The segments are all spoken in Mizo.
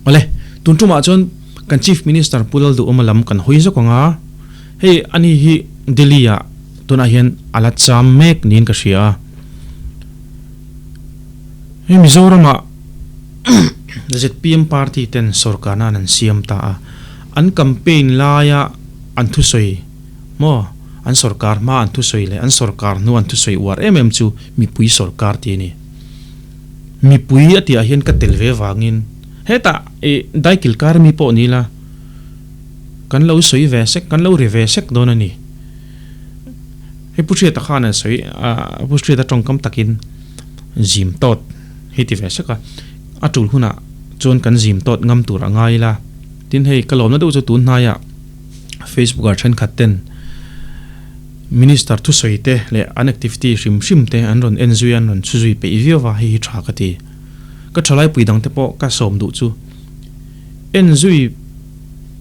Awle, tun tumah chuan kan Chief Minister Pu Lalduhawma lam kan hawi zawk ang a, hei ani hi Delhi ah tunah hian a la cham mek niin ka hria a. Hei Mizoramah zpm party ten sorkarna an siam ta a, an campaign laia an thusawi maw, an sorkar hma an thusawi leh an sorkar hnu an thusawi uar em em chu mipui sorkar tih a ni. Mipui a tihah hian ka tel ve vangin hetah ih daikil kar mi pawh ni ila kan lo sawi ve sek, kan lo ri ve sek dawn a ni. Hei Pu Hriata khan a sawi a, Pu Hriata tawngkam takin zim tawt hei ti ve sek a, a tul hunah chuan kan zim tawt ngam tur a ngai ila. Tin hei ka lawmna deuh chu tun hnaiah Facebook ah thenkhat ten Minister thusawi te leh an activity hrim hrim te an rawn en zui a, an rawn chhu zui peih viau va, hei hi tha ka ti. Ka thalaipui dang te pawh ka sawm duh chu en zui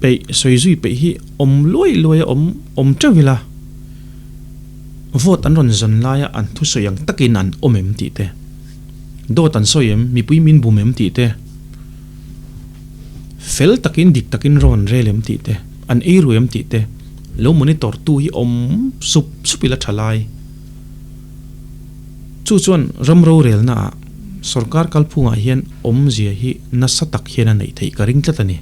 peih, sawi zui peih hi awm luai luai a, awm awm teuh ila vote an rawn zawn laia an thusawi ang takin an awm em tih te, dawt an sawi em, mipui min bum em tih te, fel takin dik takin rawn rel em tih te, an ei ru em tih te, lo monitor tu hi awm sup sup ila tha lai. Chu chuan ram rorelna ah sorkar kalphungah hian awmzia hi nasa tak hian a neih theih ka ring tlat a ni.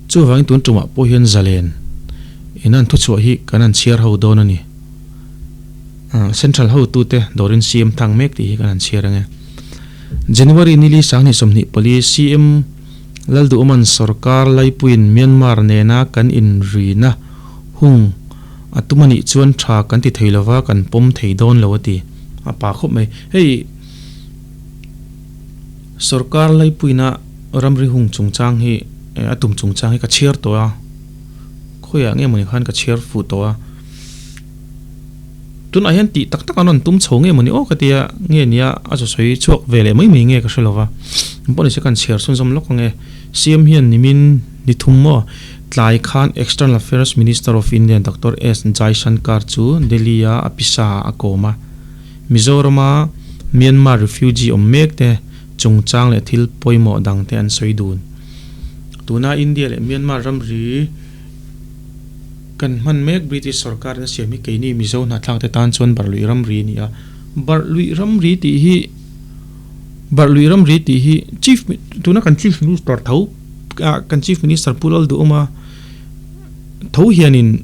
Chuvangin tun tumah pawh hian zalen in an thuchhuah hi kan han chhiar ho dawn a ni. Central hotute dawrin CM thang mek tih hi kan han chhiar ang e. January nili sanghnih 24 CM Lalduhawman sorkar laipuiin Myanmar nena kan inrina hung a tum a nih chuan tha kan ti thei lova kan pawm thei dawn lo a ti. A pa khawp mai. Hei sorkar laipuina ramri hung chungchang hi a tum chungchang hi ka chhiar tawh a, khawiah nge mawni khan ka chhiar fuh tawh a. Tunah hian tih tak tak an rawn tum chho nge mawni aw ka tia, nge nia a zu sawi chhuak ve leh mai mai nge ka hre lo va. Pawh nise kan chhiar chhunzawm lawk ang e. CM hian nimin ni thum maw tlai khan External Affairs Minister of India Doctor S Jaishankar chu Delhi a a pisa ah a kawm a. Mizorama Myanmar refugee awm mek te chungchang leh thil pawimawh dang te an sawi dun. Tuna India leh Myanmar ramri Kan hman mek British sorkar in a siam hi keini Mizo hnahthlak te tan chuan Barhluih ramri a ni a. Barhluih ramri tih hi Barhluih ramri tih hi Chief tuna kan Chief Minister tho kan Chief Minister Pu Lalduhawma tho hianin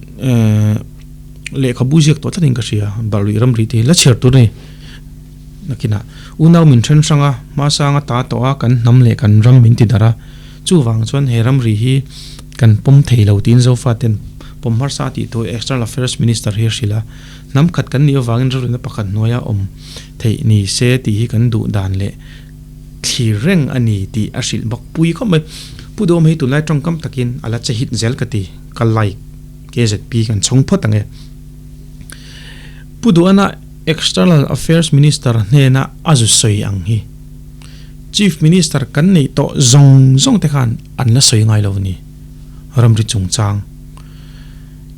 lehkhabu ziak tawh tlatin ka hria Barhluih ramri tih hi la chhiar tur a ni. Nakinah unau min then hrang a, hmasanga ta tawh a kan hnam leh kan ram min ti darh a. Chuvang chuan he ramri hi kan pawm thei lo tiin Zofaten pawm harsa a tih thu External Affairs Minister hi a hrilh a. Hnam khat kan nih avangin rorelna pakhat hnuaia awm theih ni se tih hi kan duh dan leh thlir reng a ni tih a hrilh bawk pui khawp mai. Pu Duhawm hei tunlai tawngkam takin a la che hit zel ka ti, ka like KZP kan chhawng phawt ang e. Pu Duhana External Affairs Minister hnena a zu sawi ang hi. Chief Minister kan neih tawh zawng zawng te khan an la sawi ngai lo a ni. Ramri chungchang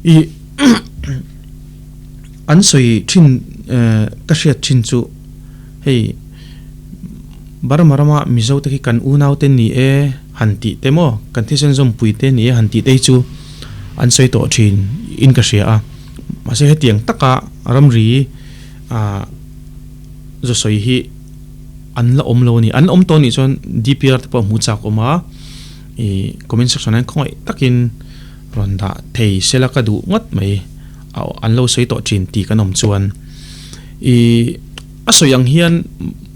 i an sawi thin ka hriat thin chu hei Burma rama Mizo te khi kan unau te ni e han tih te maw kan thisen zawmpui te ni e han tih te hi chu an sawi tawh thin in ka hria a. Mahse hetiang taka ramri ah zu sawi hi an la awm lo a ni. An awm tawh anih chuan DPR te pawh a hmu chak awm a, ih comment section ah hian khawngaih takin rawn dah thei sela ka duh ngawt mai a an lo sawi tawh thin tih kan awm chuan ih a sawi ang hian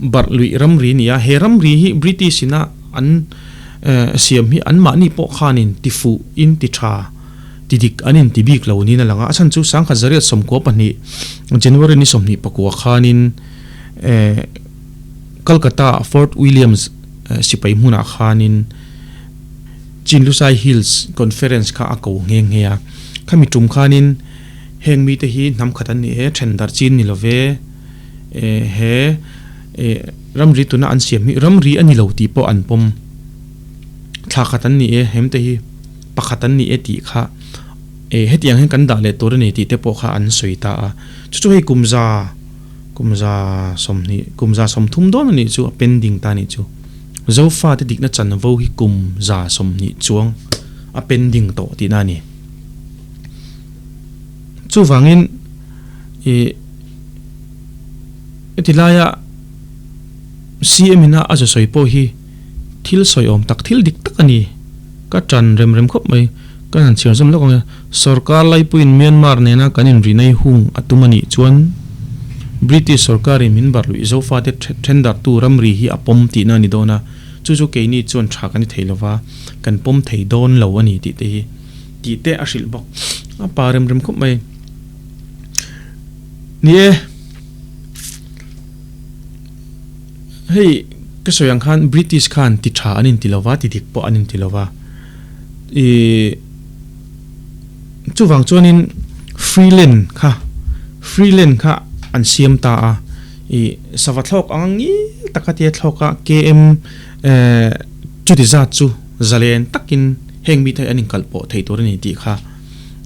barh luih ramri a ni a, he ramri hi British ina an eh siam hi anmahni pawh khanin ti fuh in ti tha ti dik an inti bik lo niin a lang a, a chhan chu 1992 January ni 24 khanin eh Kolkata Fort Williams sipai hmunah khanin Chinlusai Hills Conference kha a ko nghe nghe a. Khami tum khanin heng mite hi hnam khat an ni e, then darh chin ni love, he ramri tuna an siam hi ramri a ni lo tih pawh an pawm. Thla khat an ni e, hemte hi pakhat an ni e tih kha hetiang hian kan dah leh tur a ni tih te pawh kha an sawi ta a. Chu chu hei kumza. Kum za 20, kum 30 dawn a nih chu, a pending ta a nih chu. Zofate dikna chanvo hi kum 120 chuang a pending tawh tihna a ni. Chuvangin ih heti laia CM ina a zasawi pawh hi thil sawi awm tak thil dik tak a ni. Ka tan rem rem khawp mai. Ka han chhiar zawm lawk ang e. Sorkar laipuiin Myanmar nena kan inrinai hung a tum a nih chuan British sorkarin min barh luih Zofate thendarhtu ramri hi a pawm tihna a ni dawn a, chu chu keini chuan tha kan ti thei lova, kan pawm thei dawn lo a ni tih te hi tih te a hrilh bawk. A pa rem rem khawp mai. Ni e. Hei ka sawi ang khan British khan ti tha an inti lova, ti dik pawh an inti lova. Ih chuvang chuanin Freeland kha Freeland kha an siam ta a. Ih sava thlawk ang ngil taka tia thlawk a KM eh chuti zat chu zalen takin heng mite hi an inkalh pawh thei tur a ni tih kha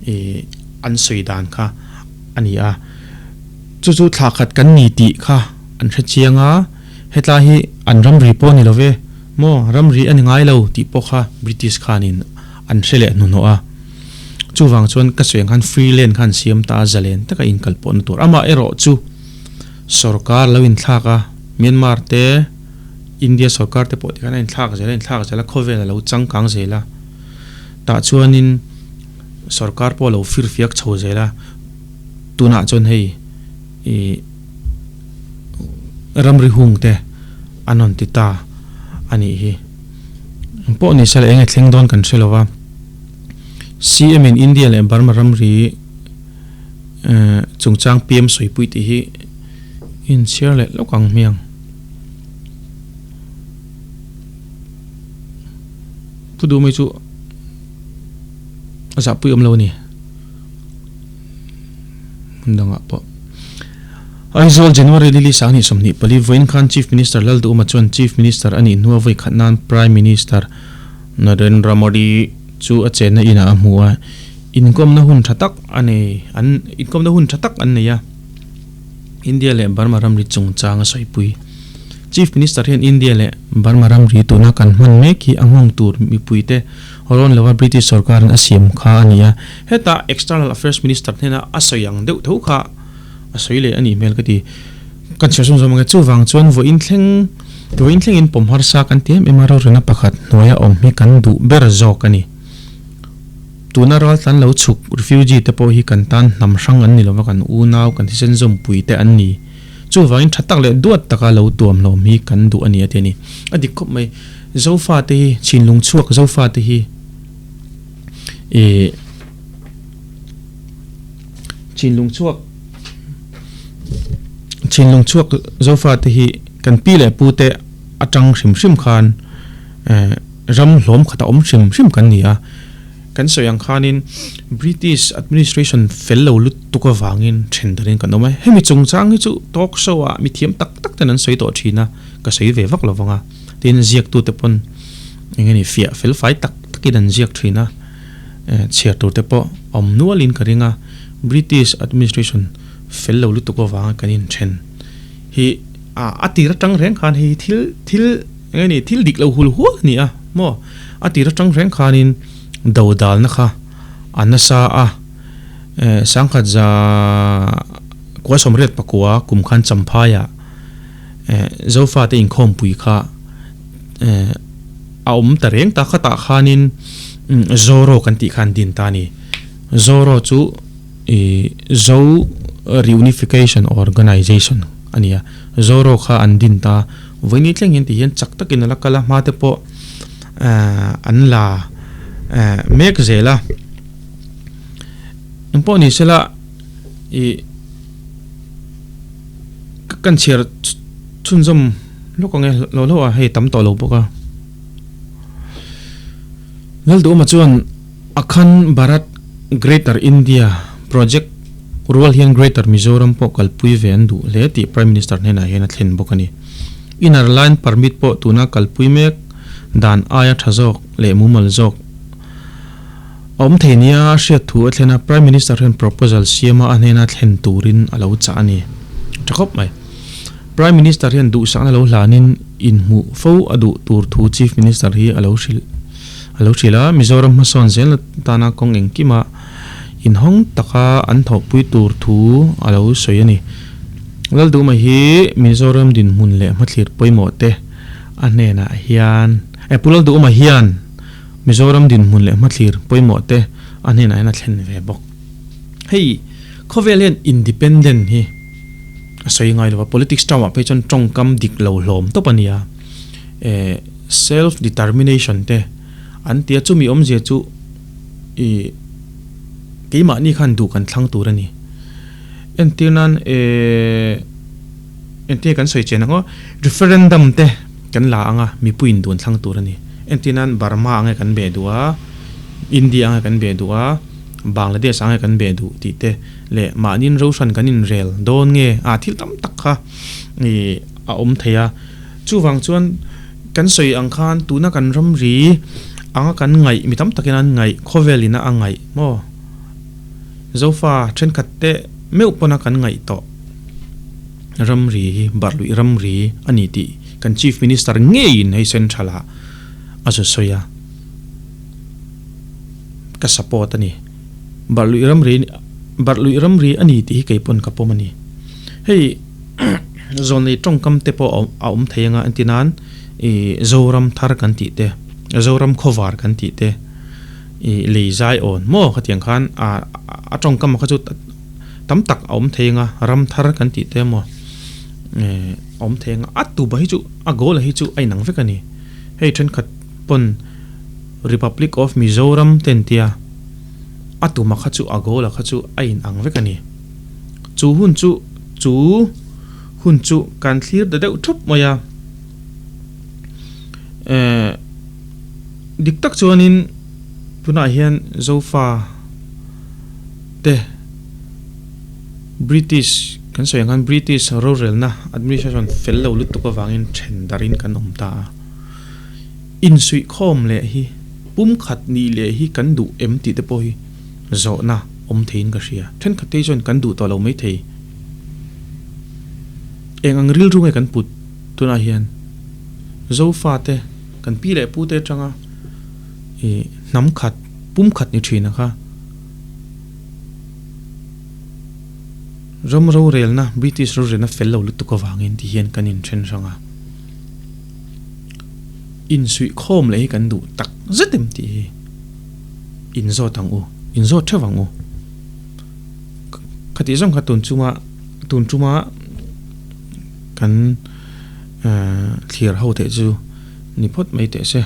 ih an sawi dan kha a ni a. Chu chu thla khat kan ni tih kha an hre chiang a, hetlai hi an ramri pawh a ni lo ve maw, ramri a ni ngai lo tih pawh kha British khanin an hre leh hnuhnawh a. Chuvang chuan ka sawi ang khan free lane kha an siam ta a, zalen taka inkal pawhna tur. Amaherawh chu sorkar lo inthlak a, Myanmar te, India sorkar te pawh tikhan a inthlak zel a, inthlak zel a, khawvel a lo changkang zel a. Tah chuanin sorkar pawh a lo firfiak chho zel a. Tunah chuan hei ih ramri hung te an rawn ti ta a nih hi. Pawh ni se la eng nge thleng dawn kan hre lo va. CM in India leh Burma ramri eh chungchang PM sawipui tih hi inchhiar leh lawk ang hmiang. Pu duh mai chu a zahpui awm lo a ni. Hmun dangah pawh. Aizawl, January lili 2024, Vawiin khan Chief Minister Lalduhuma chuan Chief Minister a nih hnua vawi khat nan Prime Minister Narendra Modi chu a chenna inah a hmu a, inkawmna hun tha tak a nei an inkawmna hun tha tak an nei a, India leh Burma ramri chungchang a sawipui. Chief Minister hian India leh Burma ramri tuna kan hman mek hi a nghawng tur mipuite rawn lova British sorkarin a siam kha a ni a. Heta External Affairs Minister hnena a sawi ang deuh tho kha a sawi leh a nih hmel ka ti. Kan chhiar chhung zawm ang e. Chuvang chuan vawiin thleng vawiin thlengin pawm harsa kan ti em em a, rorelna pakhat hnuaia awm hi kan duh ber zawk a ni. Tuna raltlan lo chhuk refugee te pawh hi kan tan hnam hrang an ni lova, kan unau, kan thisen zawmpui te an ni. Chuvangin tha tak leh duat taka lo tuam hlawm hi kan duh a ni a ti a ni. A dik khawp mai. Zofate hi, Chinlung chhuak Zofate hi ih Chinlung chhuak Chinlung chhuak Zofate hi kan pi leh pu te atang hrim hrim khan eh ram hlawm khat a awm hrim hrim kan ni a. Kan sawi ang khanin British administration fel lo lutuk avangin then darin kan awm a. Hemi chungchang hi chu talk show ah mithiam tak tak ten an sawi tawh thin a, ka sawi ve vak lovang a. Tin, ziaktute pawn eng nge ni fiah fel fai tak takin an ziak thin a, chhiar tur te pawh a awm nualin ka ring a, British administration fel lo lutuk avanga kan inthen hi a tir atang reng khan hei thil thil eng nge ni thil dik lo hul hual a ni a maw, a tir atang reng khanin do dalna kha a nasa a, sangkhat za kua 89 kum khan Champhaiah. Zofate inkhawmpui kha a awm ta reng ta khatah khanin Zoro kan tih khan din ta a ni. Zoro chu Zo Reunification Organization a ni a, Zoro kha an din ta. Vawiini thleng hian tihian chak takin a la kal a, hma te pawh an la mek zel a. Engpawh ni sela ih. Kan chhiar chhunzawm lawk ang e, lo hlauh a, hei tam tawh lo bawk a. Lalduhawma chuan Akhand Bharat Greater India Project rual hian Greater Mizoram pawh kalpui ve an duh hle tih Prime Minister hnenah hian a thlen bawk a ni. Inner Line Permit pawh tuna kalpui mek dan aia tha zawk leh mumal zawk A awm thei nia a hriat thu a thlen a, Prime Minister hian proposal siama a hnena thlen turin a lo chah a ni. Tha khawp mai. Prime Minister hian duhsakna lo hlanin inhmuh fo a duh tur thu Chief Minister hi a lo hrilh a lo hrilh a. Mizoram hmasawn zel atana kawng engkima inhawng taka an thawhpui tur thu a lo sawi a ni. Lalduma hi Mizoram dinhmun leh hmathlir pawimawh te a hnenah hian eh Pu Lalduhuma hian Mizoram dinhmun leh hmathlir pawimawh te a hnenah hian a thlen ve bawk. Hei khawvel hian independent hi a sawi ngai lo va, politics term ah phei chuan tawngkam dik lo hlawm tawp a nia. Eh self determination te an tia chumi awmzia chu ih keimahni khan duh kan thlang tur a ni. Entir nan eh entir kan sawi chen ang aw referendum te kan la ang a mipui in duan thlang tur a ni. Entir nan Burma ang e kan beh duh a, India ang e kan beh duh a, Bangladesh ang e kan beh duh tih te leh mahniin ro hran kan inrel dawn nge ah thil tam tak kha ih a awm thei a. Chuvang chuan kan sawi ang khan tuna kan ramri anga kan ngaih mi tam takin an ngaih khawvel ina a ngaih maw? Zofa thenkhat te meuh pawna kan ngaih tawh ramri hi Barhluih ramri a ni tih kan Chief Minister ngeiin hei Central ah a zu sawi a, ka support a ni. Barhluih ramri Barhluih ramri a ni tih hi kei pawn ka pawm a ni. Hei zawnlei tawngkam te pawh a awm thei anga entir nan ih Zoram thar kan tih te, Zoram khawvar kan tih te, I lei zai awn maw khatiang khan a a tawngkam kha chu tam tak a awm thei anga ram thar kan tih te emaw eh a awm thei anga a tupa hi chu a goal hi chu a inang vek a ni. Hei thenkhat pawn Republic of Mizoram te an tia a tuma kha chu a goal a kha chu a inang vek a ni. Chu hun chu chu hun chu kan thlir ta deuh thup mai a eh. Dik tak chuanin tunah hian Zofa te British kan sawi ang khan British rorelna administration fel lo lutuk avangin then darin kan awm ta a. Insuihkhawm leh hi pumkhat nih leh hi kan duh em tih te pawh hi zawhna awm theiin ka hria. Thenkhat te hi chuan kan duh tawh lo maithei. Eng ang rilru nge kan put tunah hian Zofa te. Kan pi leh pu te atanga ih hnam khat, pum khat ni thin a kha. Ram rorelna, British rorelna fel lo lutuk avangin ti hian kan inthen hrang a. Insuihkhawm leh hi kan duh tak zet em tih hi inzawt ang u, inzawt theuh ang u. Khatih zawng kha tun chunga tun tuma kan. Thlir ho theih chu ni phawt mai teh se.